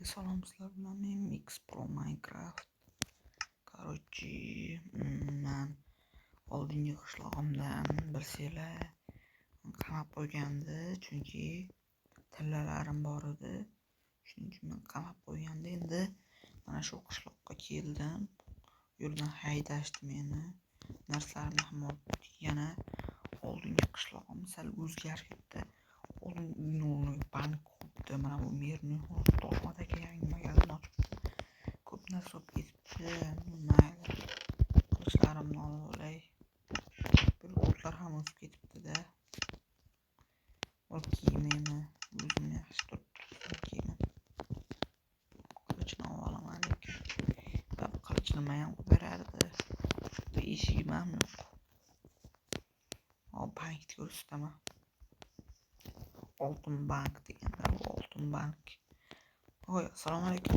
Hammaga salom, sizlar bilan men Mix Pro Minecraft. Короче, man oldingi qishlog'imdan bilsanglar qamab qo'ygandi, chunki tillalarim bor edi. Shuning uchun men qamab qo'ygandi. Endi mana shu qishloqqa keldim. U yerdan haydashdi meni. Narsalarimni ham olib ketdi. Yana oldingi qishlog'im sal o'zgarib ketdi. Oldin uyni o'rniga bank qo'yibdi. Mana bu merni Toshmat aka yangi magazin ochibdi. Ko'p narsa olib ketibdi. Mayli. Qilichlarimni olib olay. Bir o'tlar ham o'sib ketibdi-da. Olib kiymayman. O'zim yaxshi turibdi kiyimim. Qilichni olib olaman lekin. Va qilichni nima ham qo'yib berardi. Bu eshigim ham yo'q. Hop, bankni ko'rsataman. Oltin bank deganda bu oltin bank. Voy, assalomu alaykum.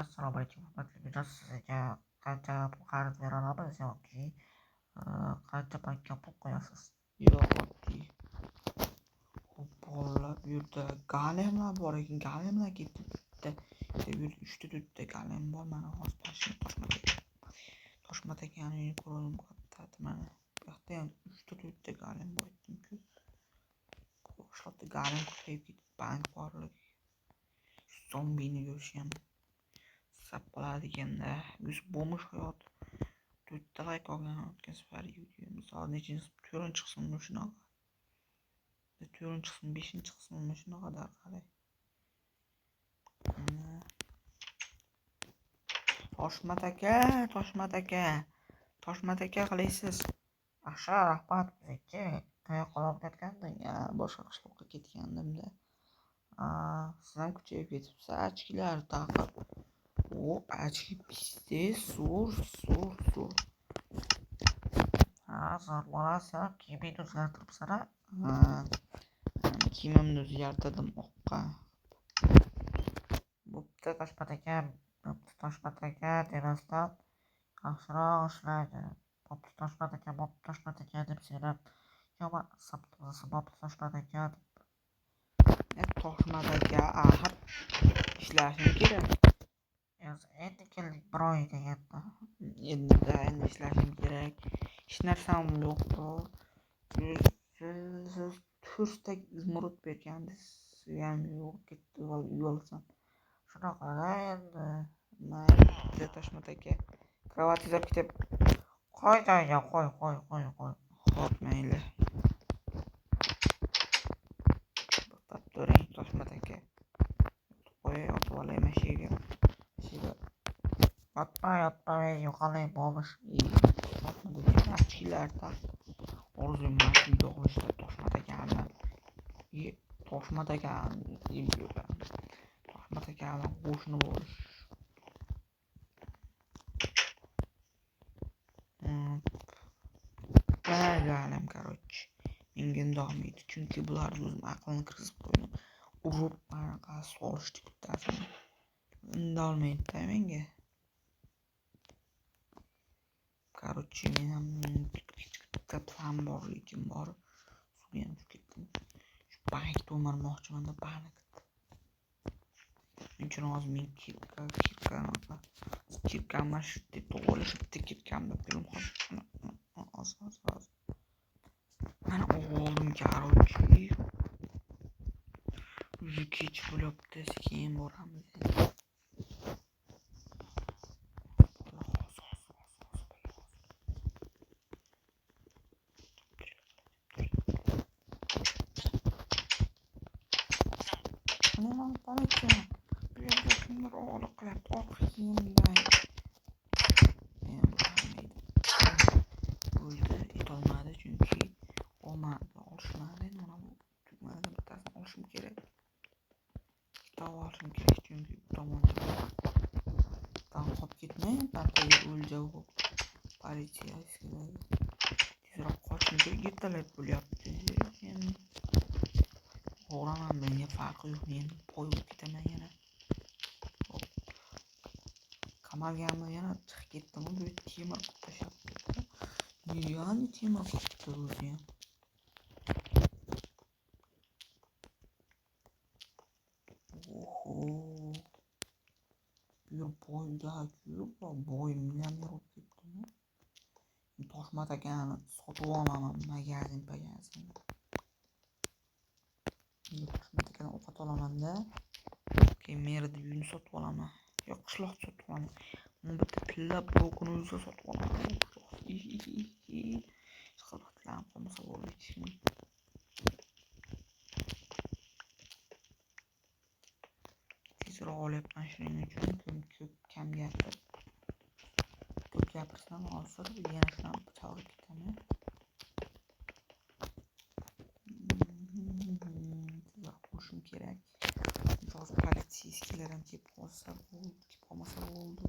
Assalomu alaykum, hurmatli mijoz, sizga qancha pul qarz bera olamiz yoki qancha bankka pul qo'yasiz? Yo'q, oddiy. Hop, bolalar, bu yerda galemlar bor ekan. Galemlar ketdi bitta. Bu yerda 3ta 4ta galem bor. Mana hozir pashina Toshmat aka. Toshmat akani uyini ko'rdim katta mana. Bu yoqda ham 3ta 4ta galem bor aytdim-ku. Qishloqda galem ko'payib ketdi. Bank borligi. Zombini ko'rish ham sap qoladi ekanda. O'zi bo'lmish hayot. 4ta like olgan o'tgan safar videomiz. Hozir nechinchi, 4-chi qismmi shunaqa. 4-chi qism, 5-chi qismmi shunaqa darqalay. Toshmat aka, Toshmat aka. Toshmat aka qalaysiz? Yaxshi, rahmat. Bizniki qayoqqa olib ketganding? Ya, boshqa qishloqqa ketgandimda. Siz ham kuchayib ketibsiz, ochkilar taqib. O, ochki pizdes, zo'r, zo'r, zo'r. Ha, zo'r bo'lasiz, kiyimingni o'zgartiribsan-a? Ha, kiyimimni o'zgartirdim oqqa. Bo'pti, Toshmat aka, bo'pti, Toshmat aka demasdan yaxshiroq ishlaydi. Bo'pti, Toshmat aka, bo'pti, Toshmat aka deb sen ham yomon bo'pti, Toshmat aka deb. Toshmat aka, axir ishlashim kerak. Endi keldik bir oy deganda. Endi ishlashim kerak. Hech narsam yo'q. Siz 4ta izmurud bergandingiz, u ham yo'q ketdi, uy olsam. Shunaqa endi. Mayli, Toshmat aka. Kravatingizni olib ketib. Qo'y joyiga, qo'y, qo'y, qo'y, qo'y. Xo'p, mayli. To'xtab turing, Toshmat aka. Qo'y, yotib olay mana shu yerga. Shu yerga. Yotma, yotma, men yo'qolay bo'lmish. Yotma dedim, ochkilar taqib. Orzum mana shu uyda olishda Toshmat akani. Toshmat akani deb yuraman. Toshmat akani qo'shni bo'lish. Galim, короче. Menga indolmaydi, chunki bularni o'zim aqlini kirgizib qo'ydim. Urib, anaqa solishdi bittasini. Indolmaydi-da menga. Короче, men ham bitta plan bor, lekin bor. Suvga ham tushib ketdim. Shu bankni o'marmoqchiman-da, bankni. Shuning uchun hozir men kirkam mana shu deb to'g'ri shu bitta kirkamda pulim hozir. Hozir, hozir, hozir. Mana oldim, короче. Уже kech bo'lyapti, sekin boramiz endi. Mana politsiya. Bu yerda kimdir o'g'irlik qilyapti, oq kiyimda. Meni bu taniydi. Bo'ldi, etolmadi chunki olmadi, olishmadi. Endi mana bu tugmalardan bittasini olishim kerak. Ikkita olishim kerak chunki bu tomonda tan qolib ketmay, partaga o'lja bo'lib politsiya tezroq qochishim kerak. Ertalab bo'lyapti. Endi o'g'raman, menga farqi yo'q, men boy bo'lib ketaman yana. Hop. Qamalganmi yana chiqib ketdim, bu temir qilib tashlabdi. Ya'ni temir qilibdi o'zi ham. Oho. Uyda-ku, boy millioner bo'lib ketdimi? Toshmat akani sotib olaman, magazin pagazin. Toshmat akadan ovqat olaman-da. Keyin merda uyini sotib olaman. Yo'q, qishloqni sotib olaman. Uni bitta tilla blokini o'zida sotib olaman. Qishloqlarni qolmasa bo'ldi hech. Tezroq olyapman shuning uchun ko'p kam gapirib. Ko'p gapirsam hozir yana shundan chalg'ib ketaman. Tezroq bo'lishim kerak. Hozir politsiyskilar ham kelib qolsa bo'ldi, kelib qolmasa bo'ldi.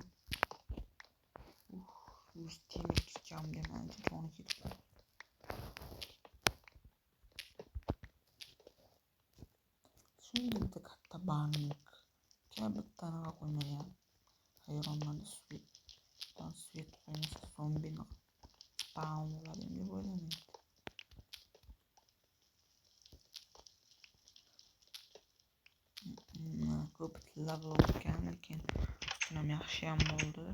Yuz temir kam demancha joni ketib qoldi. Shunday bitta katta bankka bitta anaqa qo'ymagan. Hayronman, svet qo'ymasa zombini spawn bo'ladi deb o'ylamaydi. Ko'p tilla blok ekan, lekin ustunam yaxshi ham bo'ldi.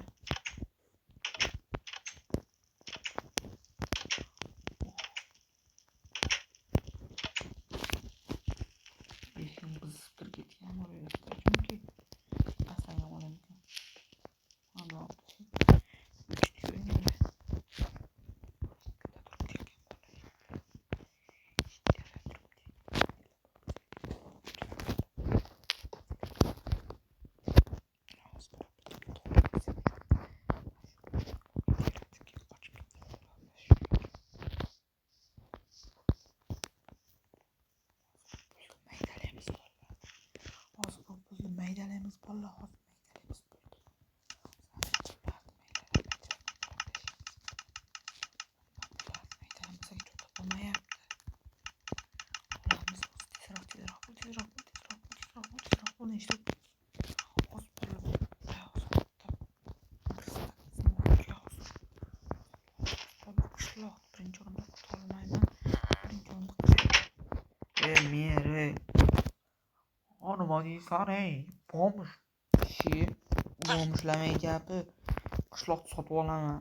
Eshigim buzib kirib ketgan yerda, chunki pasaygan odam ekan. Hozir bu pulni maydalaymiz bolalar, hozir maydalaymiz pulni. Maydalamasak jo'ta bo'lmayapti. Olamiz tezroq, tezroq bo'l, tezroq bo'l, tezroq bo'l, tezroq bo'l, tezroq bo'l. Nechta hozir bolalar qishloq birinchi o'rinda qutolmayman. Birinchi o'rinda qishloq. Meri. Nima deysan ey, bomj? Shi, bomjlamay gapi. Qishloqni sotib olaman.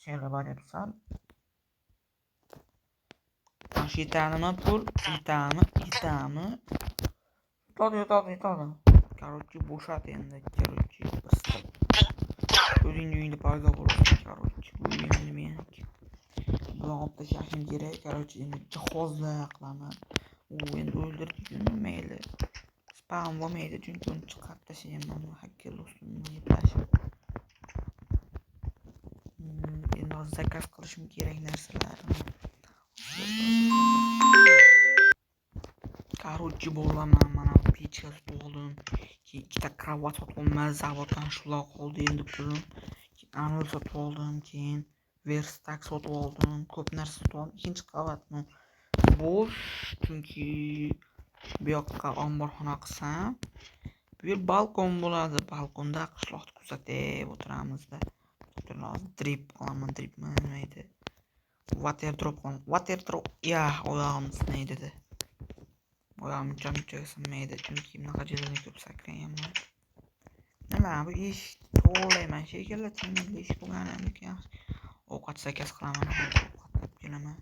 Sen nima deyapsan? Mana shu yetadimi pul? Yetadimi? Yetadimi? Yetadi, yetadi, yetadi. Короче, bo'shat endi, короче, bir stol. O'zingni uyingda paydo bo'lasan, короче. Bu endi meniki. Buni olib tashlashim kerak, короче, endi jihozlar qilaman. U endi o'ldirdi-ku, mayli. Spam bo'lmaydi, chunki uni chiqarib tashlayman, uni hacker ustunini yetlashib. Endi hozir zakaz qilishim kerak narsalarni. Короче, bo'laman, mana pechka sotib oldim. Keyin ikkita kravat sotib oldim, zavoddan shular qoldi endi pulim. Keyin anil sotib oldim, keyin verstak sotib oldim, ko'p narsa sotib oldim. Ikkinchi qavatni bo'sh, chunki bu yoqqa omborxona qilsam, bu yer balkon bo'ladi. Balkonda qishloqni kuzatib o'tiramizda. Hozir drip qilaman, drip nima edi? Water drop qilaman. Water drop, ya, oyog'im sinaydi dedi. Oyog'im uncha-muncha sinmaydi, chunki bunaqa joylarda ko'p sakraganman. Nima bu eshik to'g'rilayman shekilli, temirli eshik bo'lgani lekin yaxshi. Ovqat zakaz qilaman, hozir ovqat olib kelaman.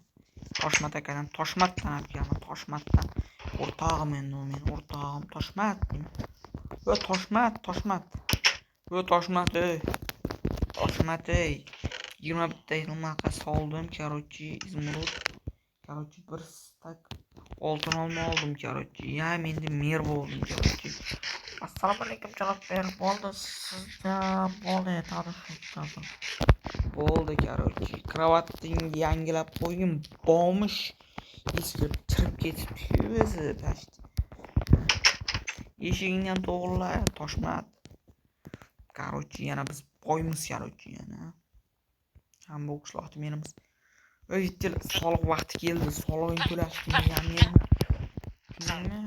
Toshmat akadan, Toshmatdan olib kelaman, Toshmatdan. O'rtog'im endi u meni, o'rtog'im Toshmat deyman. Voy Toshmat, Toshmat. Voy Toshmat, ey. Toshmat, ey. 21 ta nimaqa soldim, короче, izmurud. Короче, bir stak oltin olma oldim, короче. Ya, men endi mer bo'ldim, короче. Assalomu alaykum janob mer, bo'ldi sizda bo'ldi tanishib. Bo'ldi, короче. Krovatingni yangilab qo'ygin, bomish eskirib chirib ketibdi-ku o'zi, pashti. Eshigingni ham to'g'rila, Toshmat. Короче, yana biz boymiz, короче, yana. Ham bu qishloqni menimiz. Ey, soliq vaqti keldi, solig'ingni to'lash kerak. Tushundingmi?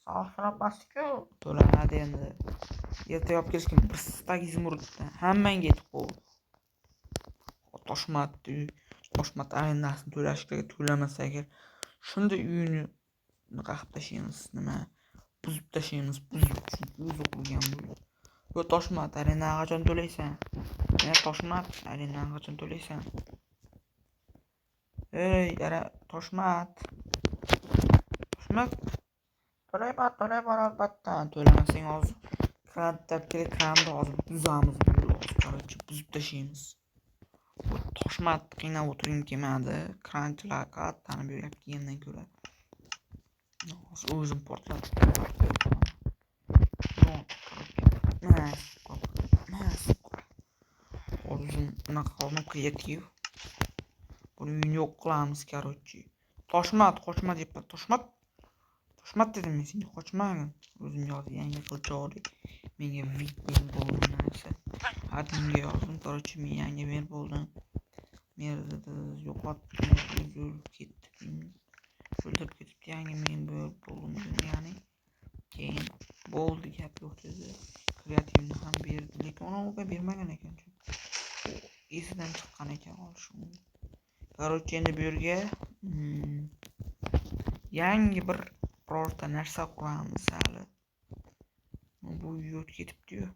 Soliq to'lanmasdi-ku. To'lanadi endi. Ertaga olib kelishgan bir stak izmuruddan hammangga yetib qo'ydi. Toshmat, Toshmat arendasini to'lash kerak, to'lamasa agar shunda uyini qilib tashlaymiz, nima buzib tashlaymiz, buzib, chunki o'zi qurgan bu. Bu Toshmat, arenani qachon to'laysan? Ya Toshmat, arenani qachon to'laysan? Ey, ara Toshmat. Toshmat. To'layman, to'layman albatta. To'lamasang hozir kranni kelib, kranni hozir buzamiz, короче, buzib tashlaymiz. Bu Toshmat qiynab o'tirgim kelmadi. Kranchilar qayerdan bu yerga kelgandan ko'ra. Hozir o'zim portlatib. Hozir unaqa qilma kreativ. Buni uyini yo'q qilamiz, короче. Toshmat, qochma deyapman. Toshmat. Toshmat dedim men senga, qochmagin. O'zim yozib yangi qilcha oldik. Menga VPN bo'ldi narsa. Adminga yozdim, короче, men yangi mer bo'ldim. Mer yo'qotdim, o'lib ketdi. O'ldirib ketibdi, yangi men bo'ldim ya'ni. Keyin bo'ldi, gap yo'q dedi. Kreativni ham berdi, lekin uni unga bermagan ekan chunki esidan chiqqan ekan olish. Короче, endi bu yerga yangi bir birorta narsa quramiz hali. Bu yo'q ketibdi-yu.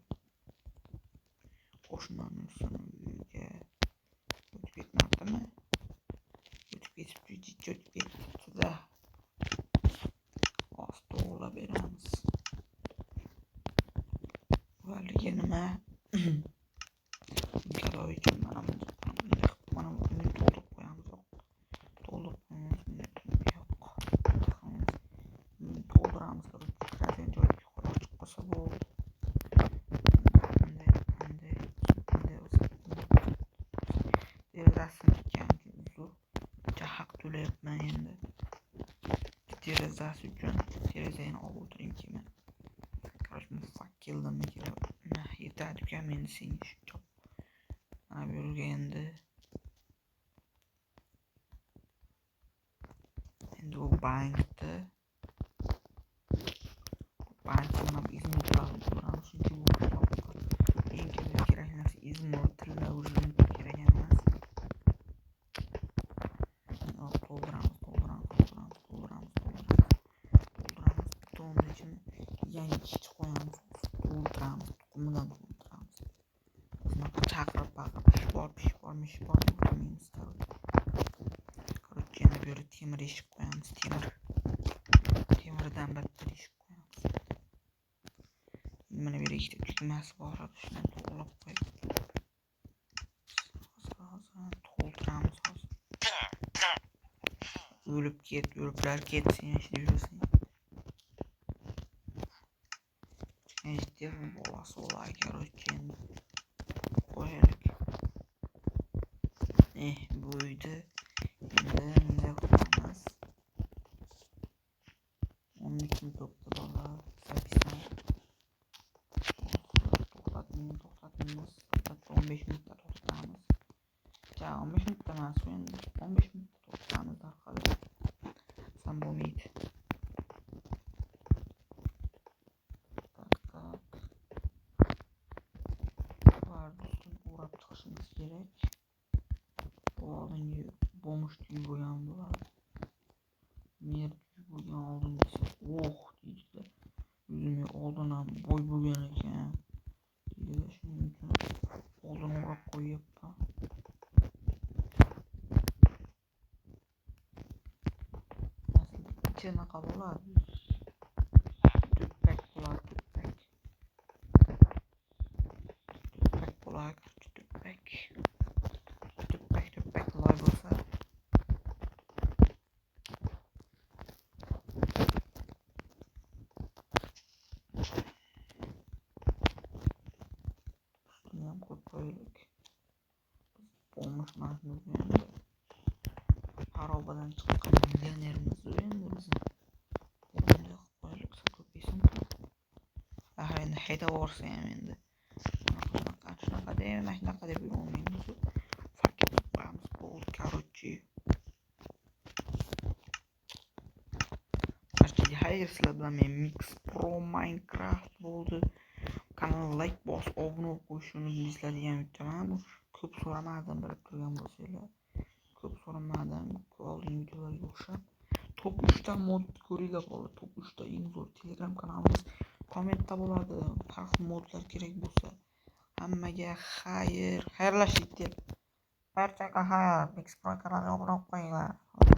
Qo'shnani uyiga o'tib ketmadimi? O'tib ketibdi, jicha o'tib ketibdi-da. Hozir to'g'rilab beramiz. Haligi nima? Gadoy uchun mana buni to'ldirib qo'yamiz. To'ldirib qo'yamiz. Yo'q. To'ldiramiz, короче, kiradigan joyi yuqori ochiq qolsa bo'ldi. Bunday, bunday, bunday bo'lsa. Derazasini tikkan uchun uzr. Bitta haq to'layapman endi. Derazasi uchun derazani olib o'tiring keyin. Короче, muvaffaq keldimmi kelib. Yetadi ukam endi senga shuncha. Mana bu yerga endi. Endi u bankni mana bu izmurlarni ko'ramiz, chunki bu eng kerakli narsa izmur, tilla уже kerak emas. To'ldiramiz, to'ldiramiz, to'ldiramiz, to'ldiramiz, to'ldiramiz. Bitonni ichini yangi ishchi qo'yamiz, to'ldiramiz, tuqumidan to'ldiramiz. Bunaqa chaqirib baqirib ish bor, pish bor, mish bor deb o'tirmaymiz. Короче, endi bu yerga temir eshik qo'yamiz, temir. Temirdan bitta eshik qo'yamiz. Mana bu yerga ikkita tugmasi bor edi, shuni to'g'rilab qo'yib. Hozir to'ldiramiz hozir. O'lib ket, o'liblar ketsin, ishlab yurasan. Eshitib bolasi bo'ladi, короче, endi qo'yaylik. Bu uyda endi bunday qilamiz. 13 minut o'tdi bolalar. Zapisdan. To'xtatmaymiz. 15 minutda to'xtatamiz. Ja, 15 minutda emas, endi 15 minutda to'xtatamiz darhol. San bo'lmaydi. Tak, tak. Bularni ustini o'rab chiqishimiz kerak. Bu oldingi bomsh uy bo'lgan bo'ladi. Mer uy bo'lgan oldingisi. Oh deydi. O'zim oldin ham boy bo'lgan ekan. Deydi, shuning uchun oldin o'rab qo'yyapman. Aslida ichi anaqa bo'ladi. Tuppak bo'ladi, tuppak. Tuppak bo'ladi, tuppak. Tuppak, tuppak loy bo'lsa. Ustini ham qo'yib qo'yaylik. Biz bo'lmish endi. Xarobadan chiqqan millionermiz endi biz. Bunday qilib qo'yaylik, ko'paysin. Axir endi haydab yuborsa ham endi. Shunaqa deb, mana shunaqa deb yurolmaymiz. Farq qo'yamiz, bo'ldi, короче. Barchaga xayr, sizlar bilan men Mix Pro Minecraft bo'ldi. Kanalga like bosib, obuna bo'lib qo'yishni unutmaysizlar degan umiddaman. Bu ko'p so'ramadim, bilib turgan bo'lsanglar. Ko'p so'ramadim, oldingi videolarga o'xshab. Top 3 ta mod ko'ringlar bolalar, top 3 ta eng zo'r Telegram kanalimiz Kommentda bo'ladi. Har xil modlar kerak bo'lsa. Hammaga xayr, xayrlashdik deb. Barchaga xayr. Mix Pro kanaliga obuna bo'lib qo'yinglar.